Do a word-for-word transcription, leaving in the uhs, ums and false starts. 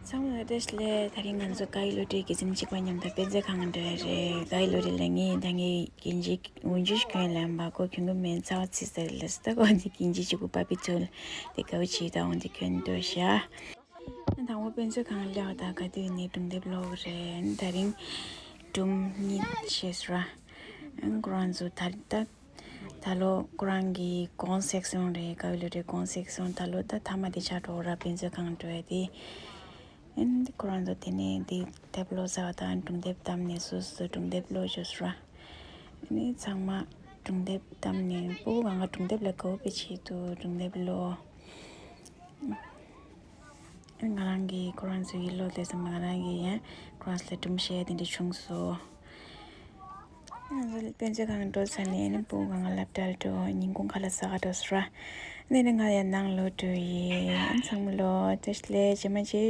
ཚང་མ་ལ་བཀྲ་ཤིས་བདེ་ལེགས། དེ་རིང་ང་ཚོ་དགའ་ཡི་བློ་གྲོས་སྐྱིད་འཛིན་གཅིག་པ་མཉམ་དུ་དཔེ་མཛོད་ཁང་འགྲོ་ཡ་རེད། དགའ་ཡི་བློ་གྲོས་ལ་ངས་ད་ངས་གིན་ཇི་འུན་ཇུ་ཞིག་གྱོན་ལེན་པ་ཁོ་གྱོན་གི་མེད། རྩ་བ་ཚིག་ཟེར་ལ་སི་ད་ཁོ་འདི་གིན་ཇི་གཅིག་པུ་པ་པི་ཚོལ་དེ་དགའ་བོ་བྱེད་ད་འོང་དེ་གྱོན་འདོད་ཤག་དང་པོ་དཔེ་མཛོད་ཁང་སླེབས་པ་དང་ག་དུས་ནས་སྒྲུང་དེབ་ཀློག་གི་རེད། ད་རིང་སྒྲུང་གཉིས་བྱས་སོང་ར། ཁོ་རང་ཚོ་ད་ད་ད་ལོ་ཁོ་རང་གི་གོང་སེག་སོང་རེད། དགའ་བའི་བློ་གྲོས་གོང་སེག་སོང་། ད་ལོ་ད་མཐའ་མ་དེ་ཆགས་འགྲོ་ར། དཔེ་མཛོད་ཁང་འགྲོ་ཡ་དེ། ཨན་ཁོ་རང་ཚོ་དེ་ནས་དེ་དེབ་ཀློག་ཚར་བ་དང་སྒྲུང་དེབ་བཏང་ནས་སོ་སོ་སྒྲུང་དེབ་ཀློག་བཅུག་སོང་ར། ཨ་ནི་ཚང་མ་སྒྲུང་དེབ་བཏང་ནས་སྤུ་གུ་གང་ག་སྒྲུང་དེབ་ལ་དགའ་བོ་དཔེ་བྱེད་འདུག་སྒྲུང་དེབ་ཀློག་ང་རང་གིས་ཁོ་རང་ཚོ་ཡི་ཀློག་དེ་ཙམ་ང་རང་གིས་ཡང་ཁོ་རང་ཚོ་ལ་སྒྲུང་བཤད་དེ་འདྲ་བྱུང་སོང་། ང་ཚོ་དཔེ་མཛོད་ཁང་འགྲོ་ཚར་ནས་ཨ་ནི་སྤུ་གུ་གང་ག་སློབ་གྲྭར་འགྲོ། ཉིན་གུང་ཁ་ལག་ཟ་ག་འགྲོ་སོང་ར། ཨ་ནི་ང་ཡང་ནང་ལོག་འགྲོ་ཡི། ཨ་ནི་ཚང་མ་ལོ་བཀྲ་ཤིས་བདེ་ལེགས། རྗེས་མ་མཇལ།